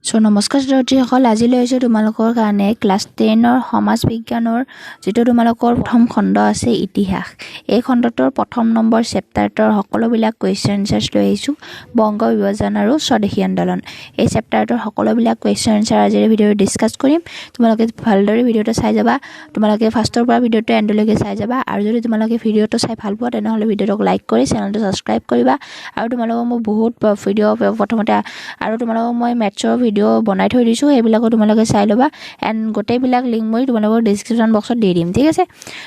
চ' নমস্কাৰ ছাত্ৰীসকল, আজি লৈ আহিছোঁ তোমালোকৰ কাৰণে ক্লাছ টেনৰ সমাজ বিজ্ঞানৰ যিটো তোমালোকৰ প্ৰথম খণ্ড আছে ইতিহাস, এই খণ্ডটোৰ প্ৰথম নম্বৰ চেপ্টাৰটোৰ সকলোবিলাক কুৱেশ্যন এনচাৰ্ছ লৈ আহিছোঁ। বংগ বিভাজন আৰু স্বদেশী আন্দোলন, এই চেপ্টাৰটোৰ সকলোবিলাক কুৱেশ্যন এনচাৰ আজিৰ ভিডিঅ'টো ডিছকাছ কৰিম। তোমালোকে ভালদৰে ভিডিঅ'টো চাই যাবা, তোমালোকে ফাৰ্ষ্টৰ পৰা ভিডিঅ'টো এণ্ডলৈকে চাই যাবা। আৰু যদি তোমালোকে ভিডিঅ'টো চাই ভাল পোৱা তেনেহ'লে ভিডিঅ'টোক লাইক কৰি চেনেলটো ছাবস্ক্ৰাইব কৰিবা। আৰু তোমালোকক মই বহুত ভিডিঅ' প্ৰথমতে আৰু তোমালোকক মই মেথছৰ ভিডিঅ' বনাই থৈ দিছোঁ, সেইবিলাকো তোমালোকে চাই ল'বা। এণ্ড গোটেইবিলাক লিংক মই তোমালোকৰ ডিছক্ৰিপশ্যন বক্সত দি দিম, ঠিক আছে?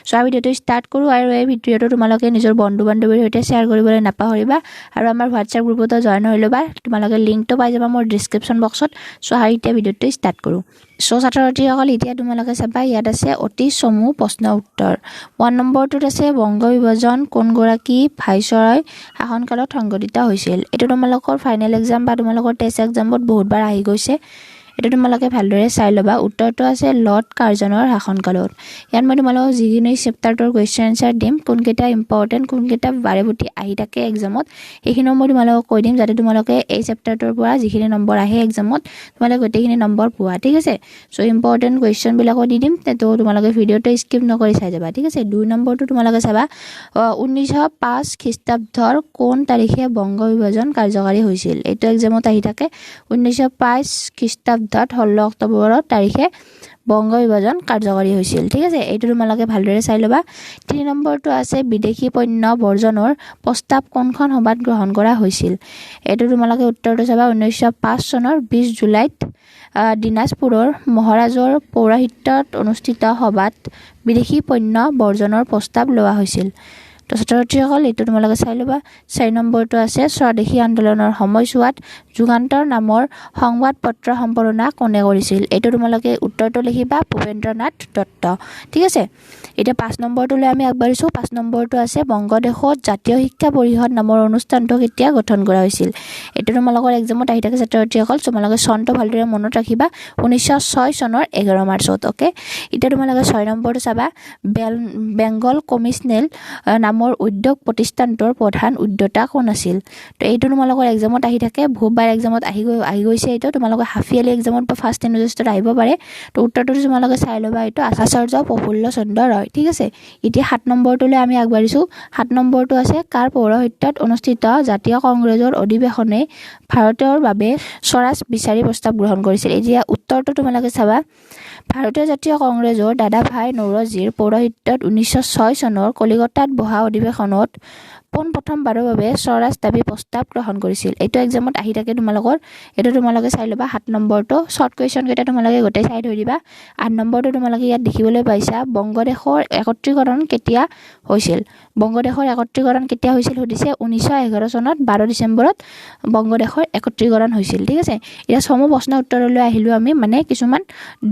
চ' ভিডিঅ'টো ষ্টাৰ্ট কৰোঁ। আৰু এই ভিডিঅ'টো তোমালোকে নিজৰ বন্ধু বান্ধৱীৰ সৈতে শ্বেয়াৰ কৰিবলৈ নাপাহৰিবা। আৰু আমাৰ হোৱাটছএপ গ্ৰুপতো জইন হৈ ল'বা, তোমালোকে লিংকটো পাই যাবা মোৰ ডিছক্ৰিপশ্যন বক্সত। চ' আৰু এতিয়া ভিডিঅ'টো ষ্টাৰ্ট কৰোঁ। চ' ছাত্ৰ ছাত্ৰীসকল, এতিয়া তোমালোকে চাবা ইয়াত আছে অতি চমু প্ৰশ্ন উত্তৰ। 1 নম্বৰটোত আছে বংগ বিভাজন কোনগৰাকী ভাইচৰয় শাসনকালত সংঘটিত হৈছিল। এইটো তোমালোকৰ ফাইনেল এক্সাম বা তোমালোকৰ টেষ্ট এক্সামত বহুতবাৰ আহি গৈছে, এইটো তোমালোকে ভালদৰে চাই ল'বা। উত্তৰটো আছে লৰ্ড কাৰ্জনৰ শাসনকালত। ইয়াত মই তোমালোকক যিখিনি চেপ্টাৰটোৰ কুৱেশ্যন এনচাৰ দিম, কোনকেইটা ইম্পৰ্টেণ্ট কোনকেইটা বাৰে প্ৰতি আহি থাকে এক্সামত, সেইখিনিও মই তোমালোকক কৈ দিম, যাতে তোমালোকে এই চেপ্টাৰটোৰ পৰা যিখিনি নম্বৰ আহে এক্সামত তোমালোকে গোটেইখিনি নম্বৰ পোৱা, ঠিক আছে? চ' ইম্পৰ্টেণ্ট কুৱেশ্যনবিলাকো দি দিম, তো তোমালোকে ভিডিঅ'টো স্কিপ নকৰি চাই যাবা, ঠিক আছে? 2 নম্বৰটো তোমালোকে চাবা, 1905 খ্ৰীষ্টাব্দৰ কোন তাৰিখে বংগ বিভাজন কাৰ্যকাৰী হৈছিল। এইটো এক্সামত আহি থাকে। 1905 খ্ৰীষ্টাব্দত 16 অক্টোবৰৰ তাৰিখে বংগ বিভাজন কাৰ্যকৰী হৈছিল, ঠিক আছে? এইটো তোমালোকে ভালদৰে চাই ল'বা। 3 নম্বৰটো আছে বিদেশী পণ্য বৰ্জনৰ প্ৰস্তাৱ কোনখন সভাত গ্ৰহণ কৰা হৈছিল। এইটো তোমালোকে উত্তৰটো চাবা, 1905 চনৰ 20 জুলাইত দিনাজপুৰৰ মহাৰাজৰ পৌৰাহিত্যত অনুষ্ঠিত সভাত বিদেশী পণ্য বৰ্জনৰ প্ৰস্তাৱ লোৱা হৈছিল। তো ছাত্ৰ ছাত্ৰীসকল, এইটো তোমালোকে চাই ল'বা। 4 নম্বৰটো আছে স্বদেশী আন্দোলনৰ সময়ছোৱাত যুগান্তৰ নামৰ সংবাদ পত্ৰ সম্পাদনা কোনে কৰিছিল। এইটো তোমালোকে উত্তৰটো লিখিবা ভূপেন্দ্ৰনাথ দত্ত, ঠিক আছে? এতিয়া 5 নম্বৰটোলৈ আমি আগবাঢ়িছোঁ। 5 নম্বৰটো আছে বংগদেশত জাতীয় শিক্ষা পৰিষদ নামৰ অনুষ্ঠানটো কেতিয়া গঠন কৰা হৈছিল। এইটো তোমালোকৰ এক্সামত আহি থাকে ছাত্ৰ ছাত্ৰীসকল, তোমালোকে চনটো ভালদৰে মনত ৰাখিবা, 1906 চনৰ 11 মাৰ্চত, অ'কে? এতিয়া তোমালোকে 6 নম্বৰটো চাবা, বেংগল কমিছনেল নামৰ উদ্যোগ প্ৰতিষ্ঠানটোৰ প্ৰধান উদ্যোক্তা কোন আছিল। তো এইটো তোমালোকৰ এক্সামত আহি থাকে, বহুতবাৰ এক্সামত আহি গৈছে। এইটো তোমালোকৰ হাফ ইয়াৰলি এক্সামত বা ফাৰ্ষ্ট ইউনিট আহিব পাৰে। তো উত্তৰটো তোমালোকে চাই ল'বা, এইটো আচাৰ্য প্ৰফুল্ল চন্দ্ৰ ৰয়, ঠিক আছে? এতিয়া 7 নম্বৰটোলৈ আমি আগবাঢ়িছোঁ। 7 নম্বৰটো আছে কাৰ পৌৰোহিত্যত অনুষ্ঠিত জাতীয় কংগ্ৰেছৰ অধিৱেশনে ভাৰতৰ বাবে স্বৰাজ বিচাৰি প্ৰস্তাৱ গ্ৰহণ কৰিছিল। এতিয়া উত্তৰটো তোমালোকে চাবা, ভাৰতীয় জাতীয় কংগ্ৰেছৰ দাদাভাই নৌৰজীৰ পৌৰোহিত্যত 1906 চনৰ কলিকতাত বহা অধিৱেশনত পোনপ্ৰথমবাৰৰ বাবে স্বৰাজ দাবী প্ৰস্তাৱ গ্ৰহণ কৰিছিল। এইটো এক্সামত আহি থাকে তোমালোকৰ, এইটো তোমালোকে চাই ল'বা। 7 নম্বৰটো শ্বৰ্ট কুৱেশ্যনকেইটা তোমালোকে গোটেই চাই থৈ দিবা। 8 নম্বৰটো তোমালোকে ইয়াত দেখিবলৈ পাইছা, বংগদেশৰ একত্ৰীকৰণ কেতিয়া হৈছিল। বংগদেশৰ একত্ৰীকৰণ কেতিয়া হৈছিল সুধিছে, 1911 চনত 12 ডিচেম্বৰত বংগদেশৰ একত্ৰীকৰণ হৈছিল, ঠিক আছে? এতিয়া চমু প্ৰশ্ন উত্তৰলৈ আহিলোঁ আমি, মানে কিছুমান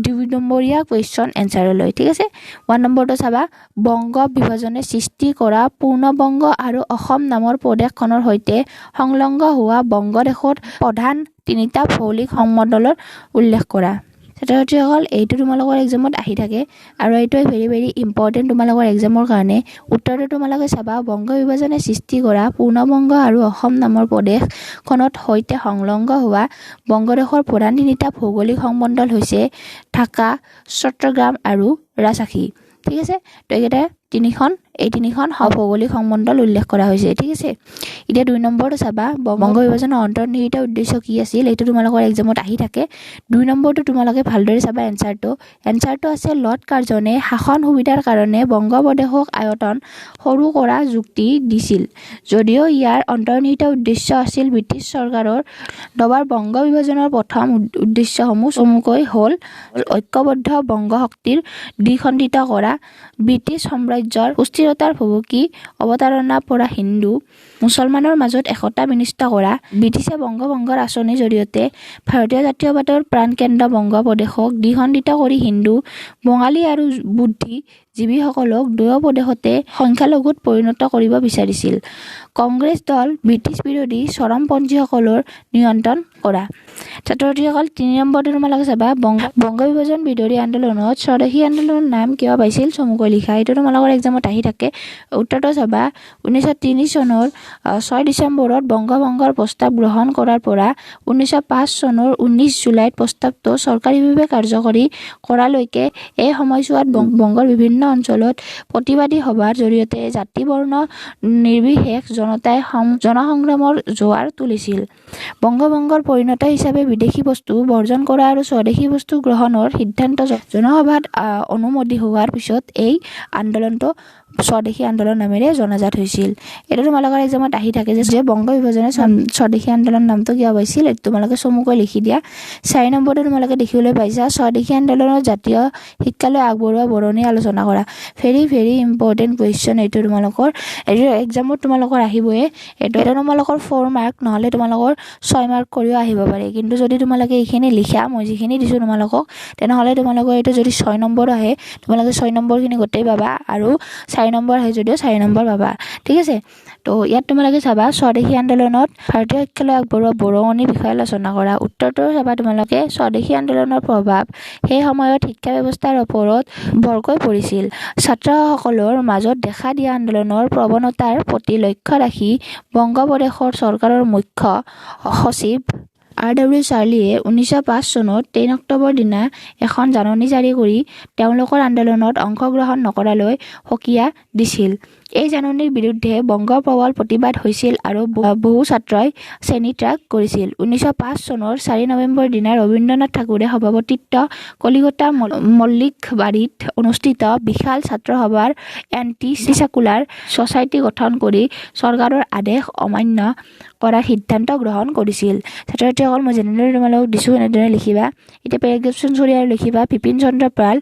2 নম্বৰীয়া কুৱেশ্যন এনচাৰলৈ, ঠিক আছে? 1 নম্বৰটো চাবা, বংগ বিভাজনে সৃষ্টি কৰা পূৰ্ণবংগ আৰু অসম নামৰ প্ৰদেশখনৰ সৈতে সংলগ্ন হোৱা বংগদেশৰ প্ৰধান 3টা ভৌগোলিক সংমণ্ডলৰ উল্লেখ কৰা। ছাত্ৰ ছাত্ৰীসকল, এইটো তোমালোকৰ এক্সামত আহি থাকে আৰু এইটোৱে ভেৰি ভেৰি ইম্পৰ্টেণ্ট তোমালোকৰ এক্সামৰ কাৰণে। উত্তৰটো তোমালোকে চাবা, বংগ বিভাজনে সৃষ্টি কৰা পূৰ্ণবংগ আৰু অসম নামৰ প্ৰদেশখনত সৈতে সংলগ্ন হোৱা বংগদেশৰ প্ৰধান 3টা ভৌগোলিক সংমণ্ডল হৈছে ঢাকা, চট্টগ্ৰাম আৰু ৰাজশাহী, ঠিক আছে? তো এইকেইটা তিনিখন, এই তিনিখন ভৌগোলিক সংমণ্ডল উল্লেখ কৰা হৈছে, ঠিক আছে? এতিয়া 2 নম্বৰটো চাবা, বংগ বিভাজনৰ অন্তৰ্নিহিত উদ্দেশ্য কি আছিল। এইটো তোমালোকৰ এক্সামত আহি থাকে। 2 নম্বৰটো তোমালোকে ভালদৰে চাবা এনচাৰটো। এনচাৰটো আছে লৰ্ড কাৰ্জনে শাসন সুবিধাৰ কাৰণে বংগপ্ৰদেশক আয়তন সৰু কৰা যুক্তি দিছিল, যদিও ইয়াৰ অন্তৰ্নিহিত উদ্দেশ্য আছিল ব্ৰিটিছ চৰকাৰৰ দবাৰ বংগ বিভাজনৰ প্ৰথম উদ্দেশ্যসমূহ চমুকৈ হ'ল ঐক্যবদ্ধ বংগ শক্তিৰ দ্বিখণ্ডিত কৰা, ব্ৰিটিছ সাম্ৰাজ্যৰ সুস্থিৰতাৰ ভুমুকি অৱতাৰণা পৰা হিন্দু মুছলমানৰ মাজত একতা বিনষ্ট কৰা, ব্ৰিটিছে বংগভংগৰ আঁচনিৰ জৰিয়তে ভাৰতীয় জাতীয়বাদৰ প্ৰাণকেন্দ্ৰ বংগপ্ৰদেশক দ্বিখণ্ডিত কৰি হিন্দু, বঙালী আৰু বুদ্ধি জীৱীসকলক দুয়ো প্ৰদেশতে সংখ্যালঘুত পৰিণত কৰিব বিচাৰিছিল। কংগ্ৰেছ দল ব্ৰিটিছ বিৰোধী চৰমপন্থীসকলৰ নিয়ন্ত্ৰণ কৰা। ছাত্ৰ ছাত্ৰীসকল, 3 নম্বৰটো তোমালোকে চাবা, বংগ বিভাজন বিৰোধী আন্দোলনত স্বদেশী আন্দোলনৰ নাম কিয় পাইছিল চমুকৈ লিখা। এইটো তোমালোকৰ এক্সামত আহি থাকে। উত্তৰটো চাবা, 1903 চনৰ 6 ডিচেম্বৰত বংগভংগৰ প্ৰস্তাৱ গ্ৰহণ কৰাৰ পৰা 1905 চনৰ 19 জুলাইত প্ৰস্তাৱটো চৰকাৰীভাৱে কাৰ্যকৰী কৰালৈকে এই সময়ছোৱাত বংগৰ বিভিন্ন অঞ্চলত প্ৰতিবাদী সভাৰ জৰিয়তে জাতি বৰ্ণ নিৰ্বিশেষ জনতাই জনসংগ্ৰামৰ জোৱাৰ তুলিছিল। বংগভংগৰ পৰিণত হিচাপে বিদেশী বস্তু বৰ্জন কৰা আৰু স্বদেশী বস্তু গ্ৰহণৰ সিদ্ধান্ত জনসভাত অনুমোদিত হোৱাৰ পিছত এই আন্দোলনটো স্বদেশী আন্দোলন নামেৰে জনাজাত হৈছিল। এইটো তোমালোকৰ এক্সামত আহি থাকে যে বংগ বিভাজনে স্বদেশী আন্দোলন নামটো কিয় পাইছিল, এইটো তোমালোকে চমুকৈ লিখি দিয়া। 4 নম্বৰটো তোমালোকে দেখিবলৈ পাইছা, স্বদেশী আন্দোলনৰ জাতীয় শিক্ষালৈ আগবঢ়োৱা বৰণি আলোচনা কৰা। ভেৰি ভেৰি ইম্পৰ্টেণ্ট কুৱেশ্যন এইটো তোমালোকৰ, এইটো এক্সামত তোমালোকৰ আহিবই। এইটো তোমালোকৰ 4 মাৰ্ক নহ'লে তোমালোকৰ 6 মাৰ্ক কৰিও আহিব পাৰে। কিন্তু যদি তোমালোকে এইখিনি লিখা, মই যিখিনি দিছোঁ তোমালোকক, তেনেহ'লে তোমালোকৰ এইটো যদি 6 নম্বৰো আহে তোমালোকে 6 নম্বৰখিনি গোটেই পাবা, আৰু 4 নম্বৰ আহে যদিও 4 নম্বৰ পাবা। ঠিক আছে, তো ইয়াত তোমালোকে চাবা, স্বদেশী আন্দোলনত ভাৰতীয় শিক্ষালৈ আগবঢ়োৱা বৰঙণিৰ বিষয়ে আলোচনা কৰা। উত্তৰটো চাবা তোমালোকে, স্বদেশী আন্দোলনৰ প্ৰভাৱ সেই সময়ত শিক্ষা ব্যৱস্থাৰ ওপৰত বৰকৈ পৰিছিল। ছাত্ৰসকলৰ মাজত দেখা দিয়া আন্দোলনৰ প্ৰৱণতাৰ প্ৰতি লক্ষ্য ৰাখি বংগপ্ৰদেশৰ চৰকাৰৰ মুখ্য সচিব আৰ ডব্লিউ চাৰ্লিয়ে 1905 চনত 3 অক্টোবৰ দিনা এখন জাননী জাৰি কৰি তেওঁলোকৰ আন্দোলনত অংশগ্ৰহণ নকৰালৈ সকীয়া দিছিল। এই জাননীৰ বিৰুদ্ধে বংগ প্ৰবল প্ৰতিবাদ হৈছিল আৰু বহু ছাত্ৰই শ্ৰেণী ত্যাগ কৰিছিল। 1905 চনৰ 4 নৱেম্বৰ দিনা ৰবীন্দ্ৰনাথ ঠাকুৰে সভাপতিত্ব কলিকতা মল্লিকবাৰীত অনুষ্ঠিত বিশাল ছাত্ৰসভাৰ এণ্টি চাৰ্কুলাৰ ছ'চাইটি গঠন কৰি চৰকাৰৰ আদেশ অমান্য কৰাৰ সিদ্ধান্ত গ্ৰহণ কৰিছিল। ছাত্ৰ ছাত্ৰীসকল, মই যেনেদৰে তোমালোকক দিছোঁ এনেদৰে লিখিবা। এতিয়া পেৰাগ্ৰাফ চৰি আৰু লিখিবা, বিপিন চন্দ্ৰ পাল,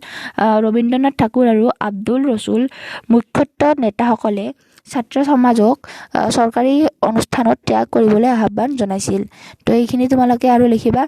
ৰবীন্দ্ৰনাথ ঠাকুৰ আৰু আব্দুল ৰছুল মুখ্যত নেতাসকলে ছাত্ৰ সমাজক চৰকাৰী অনুষ্ঠানত ত্যাগ কৰিবলৈ আহ্বান জনাইছিল। তো এইখিনি তোমালোকে আৰু লিখিবা,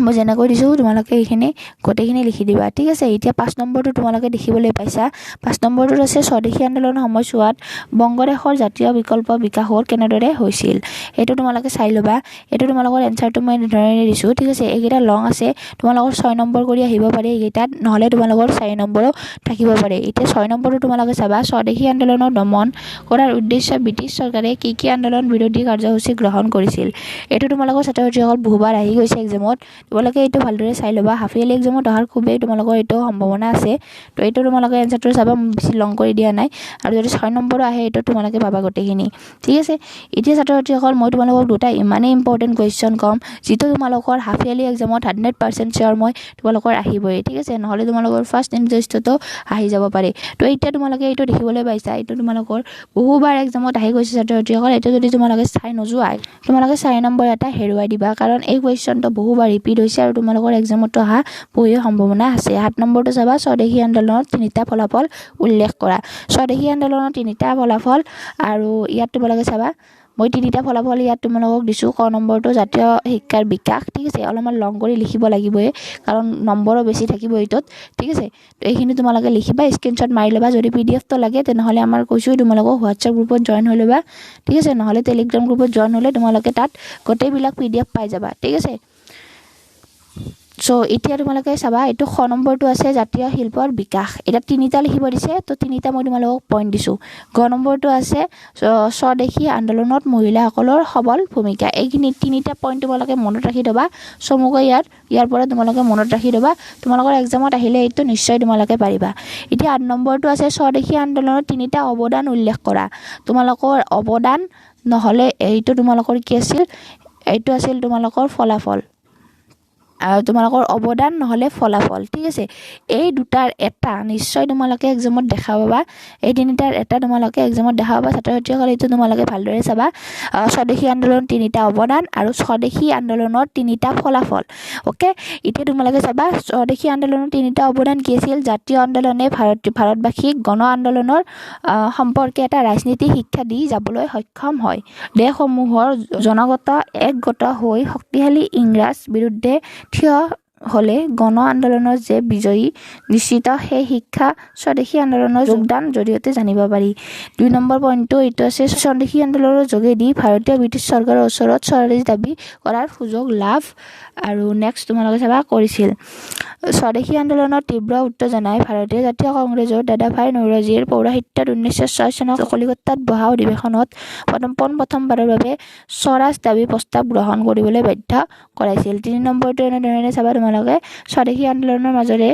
মই যেনেকৈ দিছোঁ তোমালোকে এইখিনি গোটেইখিনি লিখি দিবা। ঠিক আছে, এতিয়া 5 নম্বৰটো তোমালোকে দেখিবলৈ পাইছা। 5 নম্বৰটোত আছে স্বদেশী আন্দোলনৰ সময়ছোৱাত বংগদেশৰ জাতীয় বিকল্প বিকাশৰ কেনেদৰে হৈছিল, এইটো তোমালোকে চাই ল'বা। এইটো তোমালোকৰ এনচাৰটো মই এনেধৰণে দিছোঁ। ঠিক আছে, এইকেইটা লং আছে, তোমালোকৰ 6 নম্বৰ কৰি আহিব পাৰে এইকেইটাত, নহ'লে তোমালোকৰ 4 নম্বৰো থাকিব পাৰে। এতিয়া 6 নম্বৰটো তোমালোকে চাবা, স্বদেশী আন্দোলনৰ দমন কৰাৰ উদ্দেশ্যে ব্ৰিটিছ চৰকাৰে কি কি আন্দোলন বিৰোধী কাৰ্যসূচী গ্ৰহণ কৰিছিল। এইটো তোমালোকৰ ছাত্ৰ ছাত্ৰীসকল বহুবাৰ আহি গৈছে এক্সামত, তোমালোকে এইটো ভালদৰে চাই ল'বা। হাফ ইয়াৰলি এক্সামত অহাৰ খুবেই তোমালোকৰ এইটো সম্ভাৱনা আছে। তো এইটো তোমালোকে এনচাৰটো চাবা, বেছি লং কৰি দিয়া নাই। আৰু যদি 6 নম্বৰো আহে এইটো তোমালোকে পাবা গোটেইখিনি। ঠিক আছে, এতিয়া ছাত্ৰ ছাত্ৰীসকল মই তোমালোকক দুটা ইমানেই ইম্পৰ্টেণ্ট কুৱেশ্যন ক'ম যিটো তোমালোকৰ হাফ ইয়াৰলি এক্সামত 100% চিয়'ৰ মই তোমালোকৰ আহিবই। ঠিক আছে, নহ'লে তোমালোকৰ ফাৰ্ষ্ট ইণ্টাৰেষ্টতো আহি যাব পাৰে। তো এতিয়া তোমালোকে এইটো দেখিবলৈ পাইছা, এইটো তোমালোকৰ বহুবাৰ এক্সামত আহি গৈছে ছাত্ৰ ছাত্ৰীসকল। এইটো যদি তোমালোকে চাই নোযোৱা, তোমালোকে 4 নম্বৰ এটা হেৰুৱাই দিবা, কাৰণ এই কুৱেশ্যনটো বহুবাৰ ৰিপিট হৈছে আৰু তোমালোকৰ এক্সামতো অহা বহু সম্ভাৱনা আছে। 7 নম্বৰটো চাবা, স্বদেশী আন্দোলনত 3টা ফলাফল উল্লেখ কৰা। স্বদেশী আন্দোলনৰ 3টা ফলাফল, আৰু ইয়াত তোমালোকে চাবা মই 3টা ফলাফল ইয়াত তোমালোকক দিছোঁ। ক নম্বৰটো জাতীয় শিক্ষাৰ বিকাশ। ঠিক আছে, অলপমান লং কৰি লিখিব লাগিবই, কাৰণ নম্বৰো বেছি থাকিব এইটোত। ঠিক আছে, তো এইখিনি তোমালোকে লিখিবা, স্ক্ৰীনশ্বট মাৰি ল'বা। যদি PDF-টো লাগে তেনেহ'লে আমাৰ কৈছোঁ তোমালোকক হোৱাটছএপ গ্ৰুপত জইন হৈ ল'বা। ঠিক আছে, নহ'লে টেলিগ্ৰাম গ্ৰুপত জইন হ'লে তোমালোকে তাত গোটেইবিলাক PDF পাই যাবা। ঠিক আছে, চ' এতিয়া তোমালোকে চাবা এইটো খ নম্বৰটো আছে জাতীয় শিল্পৰ বিকাশ। এতিয়া 3টা লিখিব দিছে, তো 3টা মই তোমালোকক পইণ্ট দিছোঁ। গ নম্বৰটো আছে স্বদেশী আন্দোলনত মহিলাসকলৰ সবল ভূমিকা। এইখিনি 3টা পইণ্ট তোমালোকে মনত ৰাখি থ'বা, চমুকৈ ইয়াৰ পৰা তোমালোকে মনত ৰাখি থ'বা। তোমালোকৰ এক্সামত আহিলে এইটো নিশ্চয় তোমালোকে পাৰিবা। এতিয়া 8 নম্বৰটো আছে স্বদেশী আন্দোলনত 3টা অৱদান উল্লেখ কৰা। তোমালোকৰ অৱদান নহ'লে এইটো তোমালোকৰ কি আছিল, এইটো আছিল তোমালোকৰ ফলাফল। আৰু তোমালোকৰ অৱদান নহ'লে ফলাফল। ঠিক আছে, এই দুটাৰ এটা নিশ্চয় তোমালোকে এক্সামত দেখা পাবা, এই 3টাৰ এটা তোমালোকে এক্সামত দেখা পাবা। ছাত্ৰ ছাত্ৰীসকলে এইটো তোমালোকে ভালদৰে চাবা। স্বদেশী আন্দোলন 3টা অৱদান আৰু স্বদেশী আন্দোলনৰ 3টা ফলাফল। অ'কে, এতিয়া তোমালোকে চাবা স্বদেশী আন্দোলনৰ 3টা অৱদান কি আছিল। জাতীয় আন্দোলনে ভাৰতবাসীক গণ আন্দোলনৰ সম্পৰ্কে এটা ৰাজনীতিক শিক্ষা দি যাবলৈ সক্ষম হয়। দেশসমূহৰ জনগত একগত হৈ শক্তিশালী ইংৰাজ বিৰুদ্ধে থিয় হ'লে গণ আন্দোলনৰ যে বিজয়ী নিশ্চিত, সেই শিক্ষা স্বদেশী আন্দোলনৰ যোগদান জৰিয়তে জানিব পাৰি। 2 নম্বৰ পইণ্টটো এইটো আছে, স্বদেশী আন্দোলনৰ যোগেদি ভাৰতীয় ব্ৰিটিছ চৰকাৰৰ ওচৰত স্বৰাজ দাবী কৰাৰ সুযোগ লাভ আৰু নেক্সট তোমালোকে চাবা কৰিছিল। স্বদেশী আন্দোলনৰ তীব্ৰ উত্তেজনাই ভাৰতীয় জাতীয় কংগ্ৰেছৰ দাদাভাই নৌৰজীৰ পৌৰোহিত্যত 1906 চনত কলিকতাত বহা অধিৱেশনত পোনপ্ৰথমবাৰৰ বাবে স্বৰাজ দাবী প্ৰস্তাৱ গ্ৰহণ কৰিবলৈ বাধ্য কৰাইছিল। 3 নম্বৰটো এনেধৰণে চাবা তোমালোকে, স্বদেশী আন্দোলনৰ মাজেৰে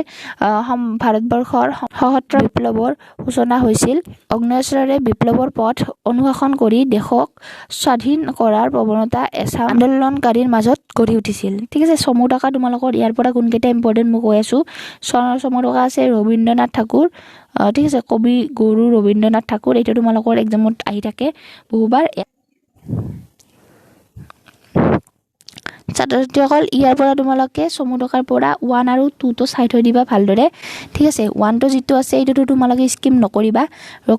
ভাৰতবৰ্ষৰ সশস্ত্ৰ বিপ্লৱৰ সূচনা হৈছিল। আগ্নেয়াস্ত্ৰৰে বিপ্লৱৰ পথ অনুশাসন কৰি দেশক স্বাধীন কৰাৰ প্ৰৱণতা এচাম আন্দোলনকাৰীৰ মাজত গঢ়ি উঠিছিল। ঠিক আছে, চমু টকা তোমালোকৰ ইয়াৰ পৰা কোনকেইটা ইম্পৰ্টেণ্ট মই কৈ আছোঁ। চমু টকা আছে ৰবীন্দ্ৰনাথ ঠাকুৰ, ঠিক আছে, কবি গুৰু ৰবীন্দ্ৰনাথ ঠাকুৰ, এইটো তোমালোকৰ এক্সামত আহি থাকে বহুবাৰ। ছাত্ৰ ছাত্ৰীসকল, ইয়াৰ পৰা তোমালোকে চমু টকাৰ পৰা 1 আৰু 2টো চাই থৈ দিবা ভালদৰে। ঠিক আছে, 1টো যিটো আছে এইটোতো তোমালোকে স্কিপ নকৰিবা,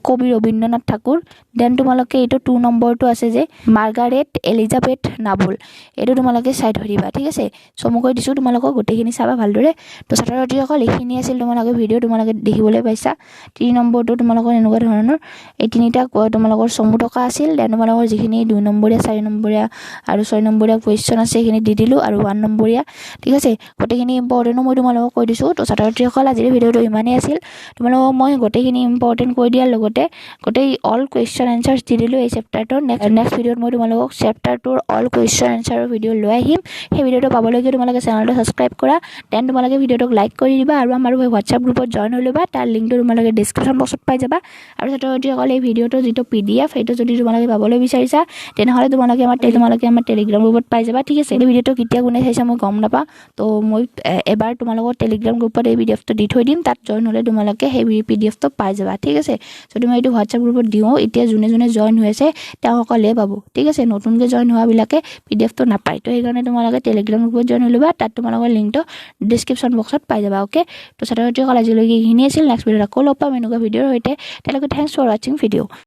কবি ৰবীন্দ্ৰনাথ ঠাকুৰ। Then তোমালোকে এইটো 2 নম্বৰটো আছে যে মাৰ্গাৰেট এলিজাবেথ নাবুল, এইটো তোমালোকে চাই থৈ দিবা। ঠিক আছে, চমুকৈ দিছোঁ তোমালোকক, গোটেইখিনি চাবা ভালদৰে। তো ছাত্ৰ ছাত্ৰীসকল, এইখিনি আছিল তোমালোকে ভিডিঅ', তোমালোকে দেখিবলৈ পাইছা। 3 নম্বৰটো তোমালোকৰ এনেকুৱা ধৰণৰ, এই তিনিটা তোমালোকৰ চমু টকা আছিল। Then তোমালোকৰ যিখিনি 2 নম্বৰীয়া, 4 নম্বৰীয়া আৰু 6 নম্বৰীয়া কুৱেশ্যন আছে সেইখিনি দি দিলোঁ, আৰু 1 নম্বৰীয়া। ঠিক আছে, গোটেইখিনি ইম্পৰ্টেণ্টো মই তোমালোকক কৈ দিছোঁ। তো ছাত্ৰ ছাত্ৰীসকল, আজিৰ ভিডিঅ'টো ইমানেই আছিল। তোমালোকক মই গোটেইখিনি ইম্পৰ্টেণ্ট কৈ দিয়াৰ লগতে গোটেই অল কুৱেশ্যন এনচাৰ্ছ দি দিলোঁ এই চেপ্টাৰটোৰ। নেক্সট ভিডিঅ'ত মই তোমালোকক চেপ্টাৰটোৰ অল কুৱেশ্যন এনচাৰৰ ভিডিঅ' লৈ আহিম। সেই ভিডিঅ'টো পাবলৈকে তোমালোকে চেনেলটো ছাবস্ক্ৰাইব কৰা, then তোমালোকে ভিডিঅ'টোক লাইক কৰি দিবা, আৰু আমাৰ হোৱাটছএপ গ্ৰুপত জইন হৈ ল'বা, তাৰ লিংকটো তোমালোকে ডিছক্ৰিপশ্যন বক্সত পাই যাবা। আৰু ছাত্ৰ ছাত্ৰীসকল, এই ভিডিঅ'টো যিটো PDF সেইটো যদি তোমালোকে পাবলৈ বিচাৰিছা, তেনেহ'লে তোমালোকে আমাৰ টেলিগ্ৰাম গ্ৰুপত পাই যাবা। ঠিক আছে, এই ভিডিঅ'টো কেতিয়া কোনে চাইছা মই গম নাপাওঁ, তো মই এবাৰ তোমালোকৰ টেলিগ্ৰাম গ্ৰুপত এই PDFটো দি থৈ দিম, তাত জইন হ'লে তোমালোকে সেই PDFটো পাই যাবা। ঠিক আছে, যদি মই এইটো হোৱাটছএপ গ্ৰুপত দিওঁ, এতিয়া যোনে যোনে জইন হৈ আছে তেওঁসকলে পাব। ঠিক আছে, নতুনকৈ জইন হোৱাবিলাকে PDFটো নাপায়, তো সেইকাৰণে তোমালোকে টেলিগ্ৰাম গ্ৰুপত জইন হৈ ল'বা, তাত তোমালোকৰ লিংকটো ডিছক্ৰিপশ্যন বক্সত পাই যাবা। অ'কে, তো ছাত্ৰ ছাত্ৰীসকল, আজিলৈকে এইখিনি আছিল। নেক্সট ভিডিঅ'ত আকৌ লগ পাম এনেকুৱা ভিডিঅ'ৰ সৈতে। তেওঁলোকে thanks for ৱাচিং ভিডিঅ'।